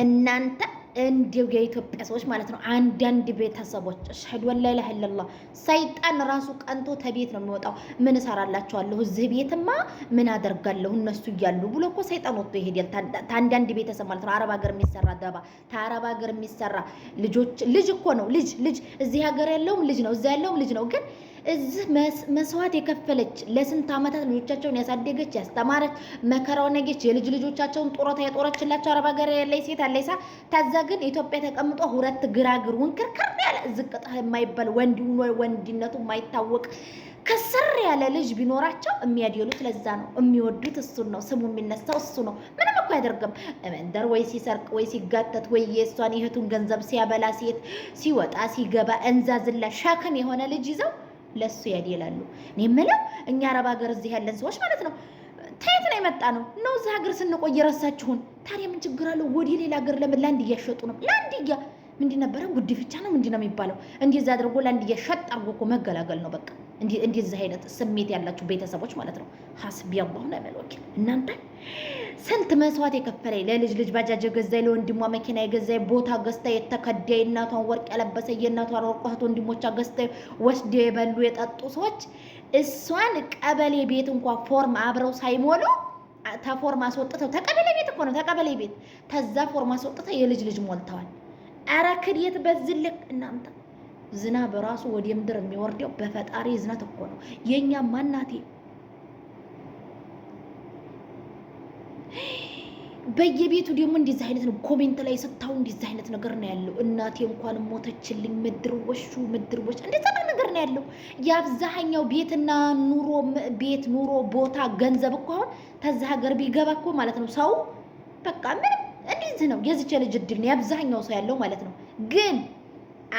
እናንተ እንዲው የኢትዮጵያ ሰዎች ማለት ነው። አንዳንድ ቤተሰቦች أشهد أن لا إله إلا الله ሰይጣን ራሱ ቀንቶ ተቤት ነው የሚወጣው። ምን እሰራላቸዋለሁ እዚህ ቤትማ ምን አደርጋለሁ እነሱ እያሉ ብሎ እኮ ሰይጣን ወጥቶ ይሄዳል። ታንዳንድ ቤተሰብ ማለት ነው። አረብ ሀገር የሚሰራ ደባ ታረብ ሀገር የሚሰራ ልጆች ልጅ እኮ ነው ልጅ ልጅ እዚህ ሀገር ያለውም ልጅ ነው፣ እዚያ ያለውም ልጅ ነው። ግን እዚህ መስዋዕት የከፈለች ለስንት ዓመታት ልጆቻቸውን ያሳደገች ያስተማረች መከራውን ያየች የልጅ ልጆቻቸውን ጡረታ የጦረችላቸው አረብ ሀገር ያለች ሴት አለች። ሳ ታዛ ግን ኢትዮጵያ ተቀምጦ ሁለት ግራግር ውንክርክር ያለ ዝቅጣ የማይባል ወንድ ወንድነቱ የማይታወቅ ከስር ያለ ልጅ ቢኖራቸው የሚያደሉት ለዛ ነው። የሚወዱት እሱን ነው። ስሙ የሚነሳው እሱ ነው። ምንም እኮ አያደርግም። መንደር ወይ ሲሰርቅ ወይ ሲጋተት ወይ የእሷን የእህቱን ገንዘብ ሲያበላ ሴት ሲወጣ ሲገባ እንዛዝላ ሸክም የሆነ ልጅ ይዘው ለሱ ያደላሉ። እኔ የምለው እኛ አረብ ሀገር እዚህ ያለን ሰዎች ማለት ነው ተየት ነው የመጣ ነው ነው እዚህ ሀገር ስንቆይ የረሳችሁን። ታዲያ ምን ችግር አለው? ወደ ሌላ ሀገር ለምን ላንድ እያሸጡ ነው? ላንድያ ምንድን ነበረ? ጉዲፍቻ ነው ምንድን ነው የሚባለው? እንደዛ አድርጎ ላንድያ ሸጥ አድርጎ እኮ መገላገል ነው በቃ። እንደዚህ አይነት ስሜት ያላችሁ ቤተሰቦች ማለት ነው። حسبي الله ونعم الوكيل። እናንተ ስንት መስዋዕት የከፈለ ለልጅ ልጅ ባጃጅ የገዛ ለወንድሟ መኪና የገዛ ቦታ ገዝታ የተከዳ የእናቷን ወርቅ ያለበሰ የእናቷን ወርቅ እህት ወንድሞቿ ገዝታ ወስደው የበሉ የጠጡ ሰዎች እሷን ቀበሌ ቤት እንኳ ፎርም አብረው ሳይሞሉ ተፎርም አስወጥተው ተቀበሌ ቤት እኮ ነው ተቀበሌ ቤት ተዛ ፎርም አስወጥተው የልጅ ልጅ ሞልተዋል። ኧረ ክድየት በዚህ ልክ እናንተ ዝናብ ራሱ ወደ ምድር የሚወርደው በፈጣሪ እዝነት እኮ ነው። የእኛ ማናቴ በየቤቱ ደግሞ እንደዚህ አይነት ነው። comment ላይ ስታው እንደዚህ አይነት ነገር ነው ያለው። እናቴ እንኳን ሞተችልኝ፣ ምድር ወሹ ምድር ወሽ እንደዛ ነገር ነው ያለው። የአብዛኛው ቤትና ኑሮ ቤት ኑሮ ቦታ ገንዘብ እኮ አሁን ተዛ ሀገር ቢገባ እኮ ማለት ነው ሰው በቃ ምንም እንደዚህ ነው። የዚች ልጅ እድል ነው የአብዛኛው ሰው ያለው ማለት ነው። ግን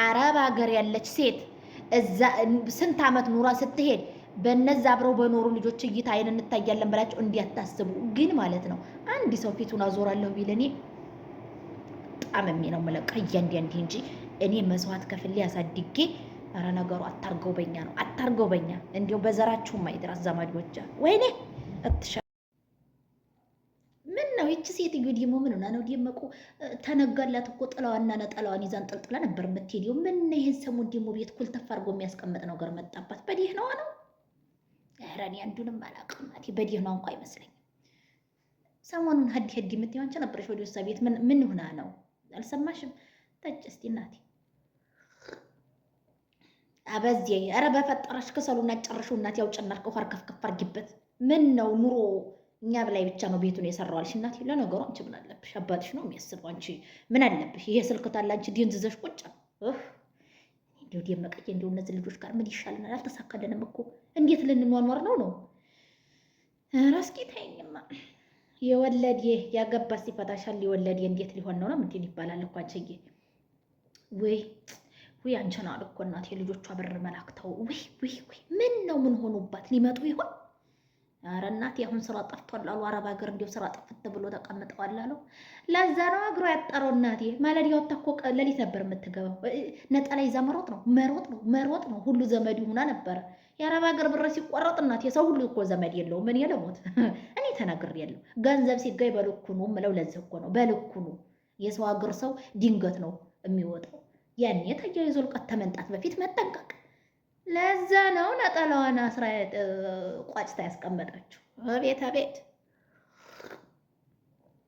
አረብ ሀገር ያለች ሴት እዛ ስንት ዓመት ኑራ ስትሄድ በነዛ አብረው በኖሩ ልጆች እይታ አይን እንታያለን ብላቸው እንዲያታስቡ ግን ማለት ነው። አንድ ሰው ፊቱን አዞራለሁ ቢል እኔ በጣም ነው የምለቀ እያንዳንዴ እንጂ እኔ መስዋዕት ከፍሌ አሳድጌ ኧረ ነገሩ አታርገው በኛ ነው አታርገው በኛ እንዲያው በዘራችሁም አይድረስ ዘመዶች። ወይኔ እትሻ ምን ነው ይቺ ሴትዮ ደግሞ ምን ሆና ነው ደመቁ? ተነጋላት እኮ ጥላዋና ነጠላዋን ይዛን ጥልጥላ ነበር የምትሄደው። ምን ይህን ሰሞን ደግሞ ቤት ኩልተፍ አድርጎ የሚያስቀምጥ ነገር መጣባት። በዲህ ነው ነው ኧረ እኔ አንዱንም አላውቅም እናቴ፣ በዲህ ነው እንኳ አይመስለኝም። ሰሞኑን ሀዲ ሀዲ የምትይው አንቺ ነበረሽ ወደ እሷ ቤት። ምን ሆና ነው አልሰማሽም? ጠጭ እስቲ እናቴ አበዚህ። ኧረ በፈጠረሽ ክሰሉና ጨርሹ እናቴ። ያው ጭናር ከኋር ከፍከፍ አድርጊበት። ምን ነው ኑሮ እኛ በላይ ብቻ ነው ቤቱን የሰራው አልሽ እናቴ። ለነገሩ አንቺ ምን አለብሽ? አባትሽ ነው የሚያስበው። አንቺ ምን አለብሽ? ይሄ ስልክ ታለ አንቺ ድንዝዘሽ ቁጭ እንዲሁ ደመቀየ። እንዲሁ እነዚህ ልጆች ጋር ምን ይሻለናል? አልተሳካልንም እኮ እንዴት ልንኗኗር ነው ነው? ኧረ እስኪ ተይኝማ። የወለዴ ያገባ ሲፈታሻል የወለዴ እንዴት ሊሆን ነው ነው ምንድን ይባላል እኮ አንቺዬ። ወይ ወይ አንቺን አሉ እኮ እናቴ ልጆቿ ብር መላክተው። ወይ ወይ ወይ ምን ነው ምን ሆኑባት? ሊመጡ ይሆን? ኧረ እናቴ አሁን ስራ ጠፍቷል አሉ። አረብ ሀገር እንዲያው ስራ ጠፍት ብሎ ተቀምጠዋል አሉ። ለዛ ነው እግሯ ያጠረው እናቴ። ማለዳ ወጥታ እኮ ሌሊት ነበር የምትገባው። ነጠላ ይዛ መሮጥ ነው መሮጥ ነው መሮጥ ነው። ሁሉ ዘመድ ይሁና ነበረ። የአረብ ሀገር ብር ሲቆረጥ እናቴ ሰው ሁሉ እኮ ዘመድ የለውም። እኔ ለሞት እኔ ተናግሬያለሁ። ገንዘብ ሲገኝ በልኩ ነው የምለው። ለዚህ እኮ ነው በልኩ ነው። የሰው ሀገር ሰው ድንገት ነው የሚወጣው። ያኔ ተያይዞ ልቀት ተመንጣት በፊት መጠንቀቅ ለዛ ነው ነጠላዋን አስራ ቋጭታ ያስቀመጠችው። አቤት አቤት!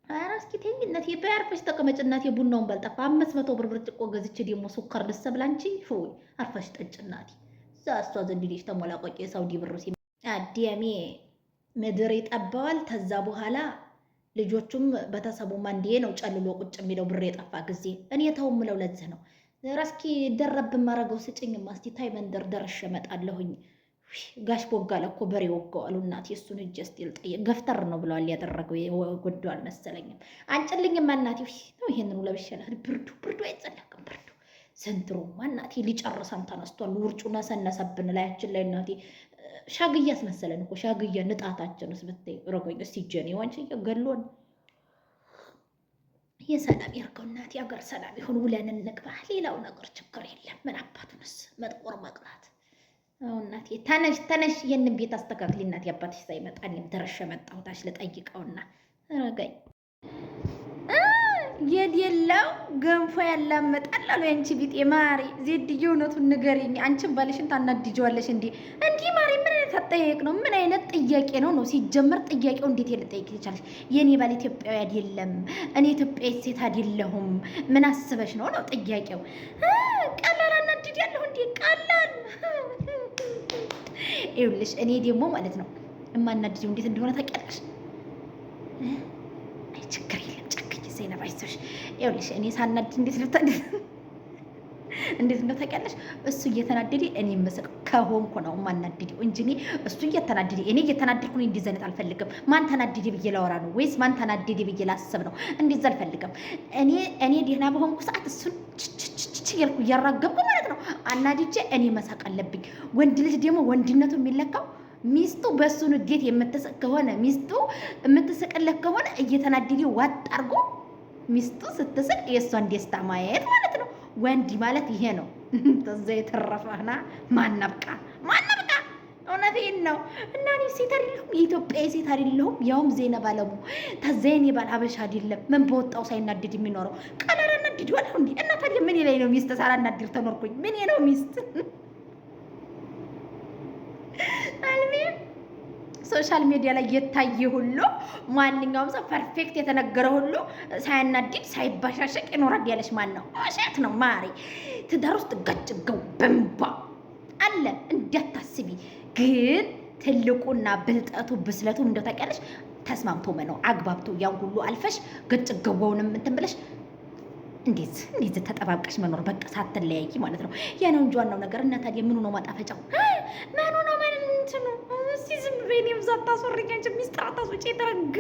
ኧረ እስኪ ተይኝ እናቴ፣ በይ አርፈሽ ተቀመጭ እናቴ። ቡናውን ባልጠፋ 500 ብር ብርጭቆ ገዝቼ ደግሞ ሱከር ልሰብል አንቺ ፎይ አርፈሽ ጠጭ እናቴ። እዛ እሷ ዘንድ ልጅ ተሞላቆቂ የሳውዲ ብር ሲ አዲያሜ ምድር ይጠባዋል። ተዛ በኋላ ልጆቹም ቤተሰቡም አንዴ ነው ጨልሎ ቁጭ የሚለው ብር የጠፋ ጊዜ። እኔ ተው የምለው ለዚህ ነው። ራስኪ ደረብ ማረገው ስጭኝ እስቲ ታይ መንደር ደርሼ እመጣለሁኝ። ጋሽ ቦጋለ እኮ በሬ ወገዋሉ እናቴ። እሱን እጅ እስቲ ልጠይቅ። ገፍተር ነው ብለዋል ያደረገው ጎዶ አልመሰለኝም። አንጭልኝማ እናቴ ነው ይሄንኑ ለብሼ ልሂድ። ብርዱ ብርዱ አይጸለቅም ብርዱ ዘንድሮማ እናቴ ሊጨርሰን ተነስቷል። ውርጩ ነሰነሰብን ላያችን ላይ እናቴ። ሻግያ አስመሰለን እኮ ሻግያ ንጣታችንስ ብታይ ረጎኝ። እስቲ ጀኔ ዋንቺ ገሎን የሰላም ያርገው እናቴ፣ አገር ሰላም ይሁን፣ ውለን እንግባ። ሌላው ነገር ችግር የለም። ምን አባቱንስ መጥቆር መቅላት። አዎ እናቴ ተነሽ ተነሽ፣ ይህንን ቤት አስተካክሊ እናቴ፣ አባትሽ ሳይመጣ እኔም ደርሼ መጣሁ። ታች ልጠይቀውና ረገኝ የሌለው ገንፎ ያላመጣል አሉ ያንቺ ቢጤ ማሪ። ዜድዬ እውነቱን ንገሪኝ፣ አንቺን ባልሽን ታናድጂዋለሽ እንዴ? እንዲህ ማሪ፣ ምን አይነት አጠያየቅ ነው? ምን አይነት ጥያቄ ነው ነው ሲጀመር ጥያቄው እንዴት ልጠይቅ ይቻለሽ? የኔ ባል ኢትዮጵያዊ አይደለም፣ እኔ ኢትዮጵያዊ ሴት አይደለሁም። ምን አስበሽ ነው ነው ጥያቄው። ቀላል አናድድ ያለሁ እንዴ? ቀላል ይኸውልሽ፣ እኔ ደግሞ ማለት ነው እማናድጂው እንዴት እንደሆነ ታውቂያለሽ? አይ ችግር የለም ጨክኝ ዜናብ አይዞሽ። ይኸውልሽ እኔ ሳናድድ እንዴት ልብታ እንዴት እንደው ታውቂያለሽ? እሱ እየተናደደ እኔ መስቅ ከሆንኩ ነው የማናድደው እንጂ እኔ እሱ እየተናደደ እኔ እየተናደድኩ ነው እንደዚህ አይነት አልፈልግም። ማን ተናደደ ብዬ ላወራ ነው ወይስ ማን ተናደደ ብዬ ላስብ ነው? እንደዚህ አልፈልግም። እኔ ደህና በሆንኩ ሰዓት እሱን ችችችች እያልኩ እያራገብኩ ማለት ነው አናድጄ እኔ መሳቅ አለብኝ። ወንድ ልጅ ደግሞ ወንድነቱ የሚለካው ሚስቱ በእሱ ንዴት የምትስቅ ከሆነ፣ ሚስቱ የምትስቅለት ከሆነ እየተናደደ ዋጥ አድርጎ ሚስቱ ስትስቅ የእሷን ደስታ ማየት ማለት ነው። ወንድ ማለት ይሄ ነው። ተዛ የተረፈና ማናብቃ ማናብቃ። እውነቴን ነው። እና እኔ ሴት አይደለሁም፣ የኢትዮጵያ ሴት አይደለሁም። ያውም ዜነብ አለሙ ተዛ የኔ ባል አበሻ አይደለም። ምን በወጣው ሳይናደድ የሚኖረው ቀላል አናድድ ዋለሁ እንዲ። እና ታዲያ ምን ላይ ነው ሚስት ሳላናድድ ተኖርኩኝ? ምን ነው ሚስት አልሜ social media ላይ የታየ ሁሉ ማንኛውም ሰው perfect የተነገረ ሁሉ ሳያናድድ ሳይባሻሸቅ ይኖራል ያለሽ ማን ነው? ውሸት ነው ማሬ። ትዳር ውስጥ ገጭገው በንባ አለ እንዳታስቢ። ግን ትልቁና ብልጠቱ ብስለቱ እንደው ታውቂያለሽ፣ ተስማምቶ መኖር አግባብቶ ያን ሁሉ አልፈሽ ገጭገዋውንም እንትን ብለሽ እንዴት እንዴት ተጠባብቀሽ መኖር በቃ ሳትለያይ ማለት ነው። ያ ነው እንጂ ዋናው ነገር። እና ታዲያ ምኑ ነው ማጣፈጫው? ምኑ ነው እንትኑ? እስኪ ዝም በይ፣ እኔም እዛ አታስወሪኝ አንቺ ሚስጥር አታስወጪ የተረገ